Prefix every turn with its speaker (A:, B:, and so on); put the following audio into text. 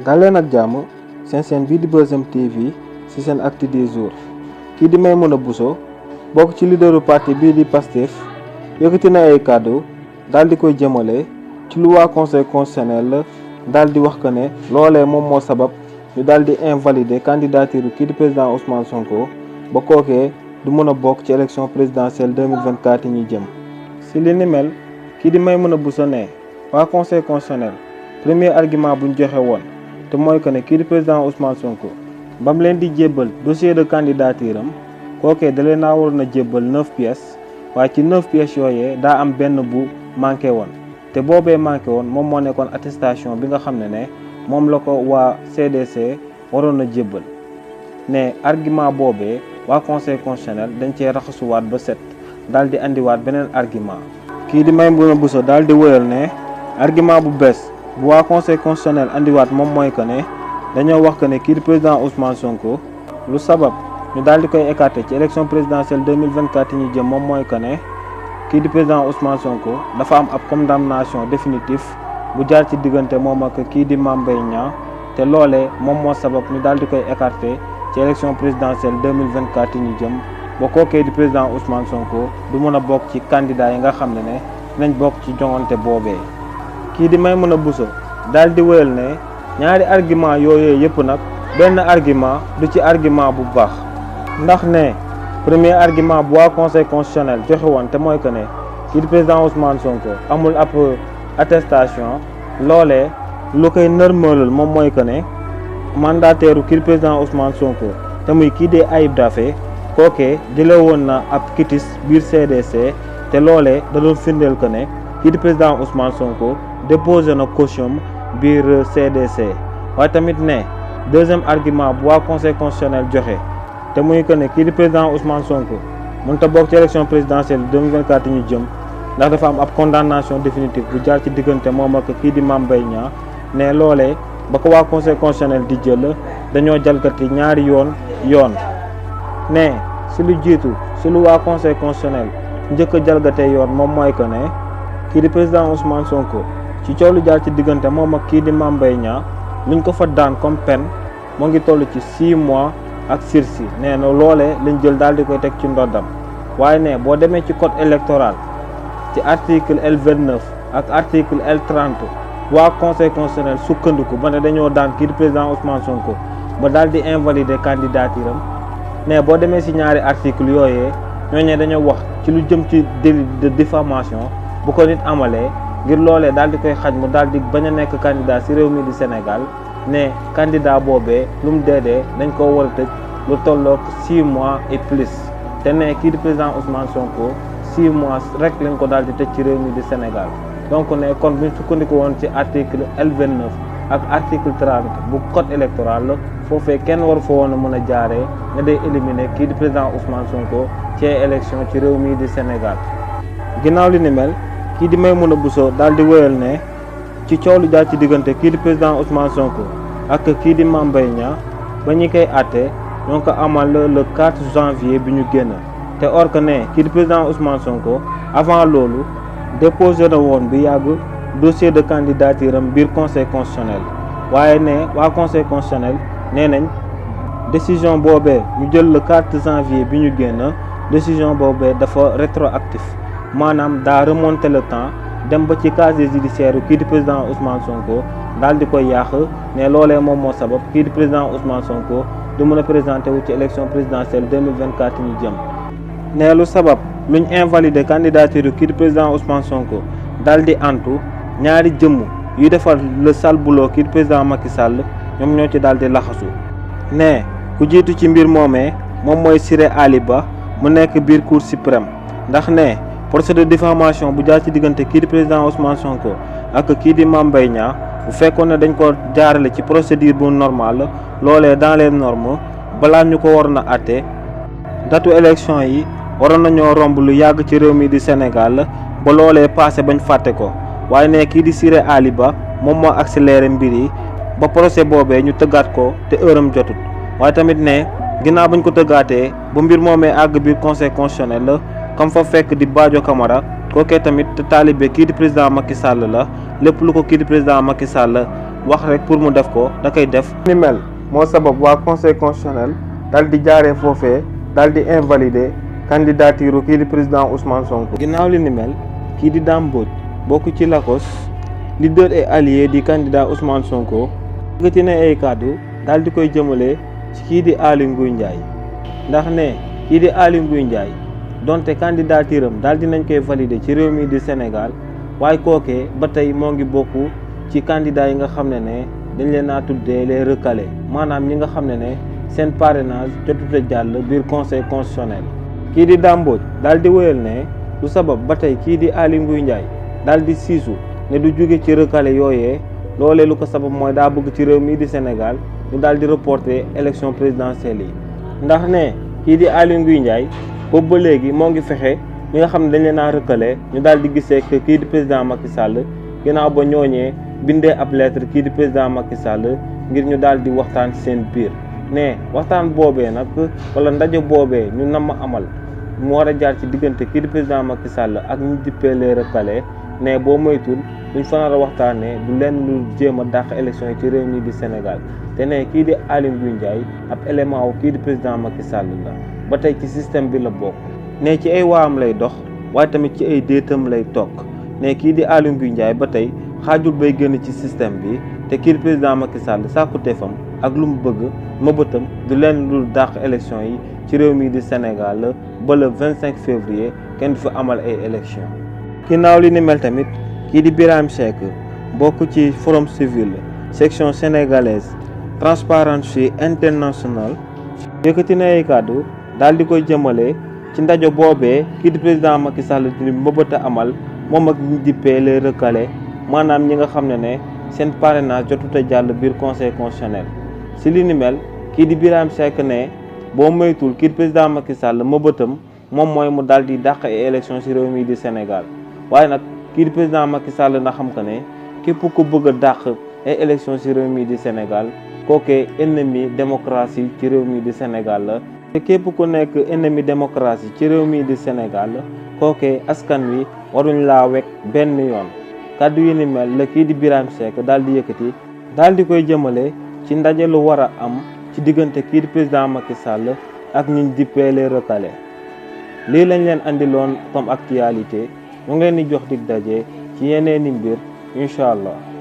A: daleen ak jàmm seen bii di Buzz M TV ci seen actu du jour kii di Maimouna Bousso bokk ci leaderu parti bii di Pastef yëkkati na ay kàddu daal di koy jëmale ci lu waa conseil constitutionnel daal di wax que ne loolee moom moo sabab ñu daal di invalider candidature kii di président Ousmane Sonko ba kookee du mën a bokk ci élection présidentielle 2024 yi ñuy jëm. ci li ni mel kii di Maimouna Bousso ne waa conseil constitutionnel premier argument bu ñu joxe woon te mooy que ne kii di président Ousmane Sonko ba mu leen di jébbal dossier de candidature am kookee da leen naa waroon a jébbal 9 pièces waaye ci 9 pièces yooyee daa am benn bu manqué woon te boobee manqué woon moom moo nekkoon attestation bi nga xam ne moom la ko waa CDC waroon a jébbal ne argument boobee waa conseil constitutionnel dañ cee raxasuwaat ba set daal di andiwaat beneen argument. kii di Maimouna Bousso daal di wëyal ne argument bu bees bu waa conseil constitutionnel andiwaat moom mooy que ne dañoo wax que ne kii di président Ousmane Sonko lu sabab ñu daal di koy écarter ci élection présidentielle 2024 yi ñu jëm moom mooy que ne kii di président Ousmane Sonko dafa am ab condamnation définitive bu jaar ci diggante moom ak kii di Mame Mbaye Niang te loolee moom moo sabab ñu daal di koy écarter ci élection présidentielle 2024 yi ñu jëm ba kookee di président Ousmane Sonko du mën a bokk ci candidat yi nga xam ne nañ bokk ci joŋante boobee. kii di Maimouna Bousso daal di wéyal ne ñaari argument yooyee yëpp nag benn argument du ci argument bu baax ndax ne premier argument bu waa conseil constitutionnel joxe woon te mooy que ne kii di président Ousmane Sonko amul ab attestation loolee lu koy nërmalal moom mooy que ne mandataire kii di président Ousmane Sonko te muy kii di Ayib Daffé kookee jëlee woon na ab kitis biir CDC te loolee da doon firndeel que ne kii di président Ousmane Sonko déposé na caution biir CDC waaye tamit ne deuxième argument bu waa conseil constitutionnel joxe te muy que ne kii di président Ousmane Sonko mënut a bokk ci élection présidentielle 2024 yi ñu jëm ndax dafa am ab condamnation définitive bu jaar ci diggante moom ak kii di Mame Mbaye Niang ne loolee ba ko waa conseil constitutionnel di jël dañoo jalgati ñaari yoon ne si lu jiitu si lu waa conseil constitutionnel njëkk a jalgatee yoon moom mooy que ne kii di président Ousmane Sonko ci coow lu jaar ci diggante moom ak kii di Mame Mbaye Niang luñ ko fa daan comme peine moo ngi toll ci 6 mois ak sursis nee na loolee lañ jël daal di koy teg ci ndoddam waaye ne boo demee ci code électoral ci article L29 ak article L30 waa conseil constitutionnel sukkandiku ba ne dañoo daan kii di président Ousmane Sonko ba daal di invalider candidature am ne boo demee ci ñaari article yooyee ñooñee dañoo wax ci lu jëm ci délit de diffamation bu ko nit amalee ngir loolee daal di koy xaj mu daal di bañ a nekk candidat ci réew mi di Sénégal ne candidat boobee lu mu deedee dañ koo war a tëj lu tolloog 6 mois et plus te ne kii di président Ousmane Sonko 6 mois rek lañ ko daal di tëj ci réew mi di Sénégal donc ne kon buñ sukkandiku woon ci article L29 ak article 30 bu code électoral foofee kenn waru fa woon a mën a jaaree ne day éliminer kii di président Ousmane Sonko ci élection ci réew mi di Sénégal. ginnaaw li ni mel kii di Maimouna Bousso daal di wéyal ne ci coow lu jaar ci diggante kii di président Ousmane Sonko ak kii di Mame Mbaye Niang ba ñi koy àtte ñoo ko amal le 4 janvier bi ñu génn te or que ne kii di président Ousmane Sonko avant loolu déposé na woon bi yàgg dossier de candidature am biir conseil constitutionnel waaye ne waa conseil constitutionnel nee nañ décision boobee ñu jël le 4 janvier bi ñu génn décision boobee dafa rétroactif maanaam daa remonter le temps dem ba ci casier judiciaire kii di président Ousmane Sonko daal di koy yàq ne loolee moom moo sabab kii di président Ousmane Sonko du mën a présenté wu ci élection présidentielle 2024 ñu jëm. ne lu sabab luñ invalider candidature kii di président Ousmane Sonko daal di antu ñaari jëmm yu defar le sale boulot kii di président Macky Sall ñoom ñoo ci daal di laxasu ne ku jiitu ci mbir moomee moom mooy Siré Ali Ba mu nekk biir cour suprême ndax ne procès de diffamation bu jaar ci diggante kii di président Ousmane Sonko ak kii di Mame Mbaye Niang bu fekkoon ne dañ ko jaarale ci procédure bu normal loolee dans les normes balaa ñu ko waroon a àtte datu élection yi waroon nañoo romb lu yàgg ci réew mi di Sénégal ba loolee passé bañ fàtte ko waaye ne kii di Siré Ali Ba moom moo accéléré mbir yi ba procès boobee ñu tëggaat ko te heure am jotut waaye tamit ne ginnaaw bañ ko tëggaatee ba mbir moomee àgg biir conseil constitutionnel la comme fa fekk di Badio Camara kookee tamit taalibe kii di président Macky Sall la lépp lu ko kii di président Macky Sall wax rek pour mu def ko da koy def. ni mel moo sabab waa conseil constitutionnel daal di jaaree foofee daal di invalider candidature kii di président Ousmane Sonko. ginnaaw li ni mel kii di Dame Mbodj bokk ci LACOS leader et allié di candidat Ousmane Sonko yëkkati na ay kàddu daal di koy jëmale ci kii di Aly Ngouille Ndiaye ndax ne kii di Aly Ngouille Ndiaye donte candidature am daal dinañ koy valider ci réew mi di Sénégal waaye kookee ba tey moo ngi bokk ci candidat yi nga xam ne dañ leen a tuddee les recalés maanaam ñi nga xam ne seen parrainage jotut a jàll biir conseil constitutionnel. kii di Dame Mbodj daal di wéyal ne lu sabab ba tey kii di Aly Ngouille Ndiaye daal di siisu ne du jóge ci recalé yooyee loolee lu ko sabab mooy daa bëgg ci réew mii di Sénégal ñu daal di reporter élection présidentielle yi ndax ne kii di Aly Ngouille Ndiaye boobu ba léegi moo ngi fexe ñi nga xam ne dañ leen a recalé ñu daal di gisee que kii di président Macky Sall ginnaaw ba ñooñee bindee ab lettre kii di président Macky Sall ngir ñu daal di waxtaan ci seen biir ne waxtaan boobee nag wala ndaje boobee ñu nam ma amal mu war a jaar ci diggante kii di président Macky Sall ak ñu dippee les recalés ne boo moytul luñ fa nar a waxtaanee du leen lu jéem a dàq élection yi ci réew mi di Sénégal te ne kii di Aly Ngouille Ndiaye ab élément wu kii di président Macky Sall la ba tey ci système bi la bokk ne ci ay waam lay dox waaye tamit ci ay déetam lay toog ne kii di Aly Ngouille Ndiaye ba tey xaajul bay gën ci système bi te kii di président Macky Sall sàkkuteefam ak lu mu bëgg mëbëtam du leen lu dàq élection yi ci réew mi di Sénégal ba le 25 février kenn du fa amal ay élection ginnaaw li ni mel tamit kii di Birahim Seck bokk ci forum civil section sénégalaise Transparency International yëkkati na ay kàddu daal di koy jëmale ci ndaje boobee kii di président Macky Sall di mëbëta amal moom ak ñi dippee les recalés maanaam ñi nga xam ne seen parrainage jotut a jàll biir conseil constitutionnel si li ni mel kii di Birahim Seck ne boo moytul kii di président Macky Sall mëbëtam moom mooy mu daal di dàq ay élection ci réew mi di Sénégal waaye nag kii di président Macky Sall na xam que ne képp ku bëgg a dàq ay élection ci réew mi di Sénégal kookee ennemi démocratie ci réew mi di Sénégal la te képp ku nekk ennemi démocratie ci réew mi di Sénégal kookee askan wi waruñ laa wekk benn yoon kàddu yi ni mel la kii di Birahim Seck daal di yëkkati daal di koy jëmale ci ndaje lu war a am ci diggante kii di président Macky Sall ak ñi dippee les recalés lii lañ leen andiloon comme actualité mu ngi leen di jox dig daje ci yeneeni mbir incha allah.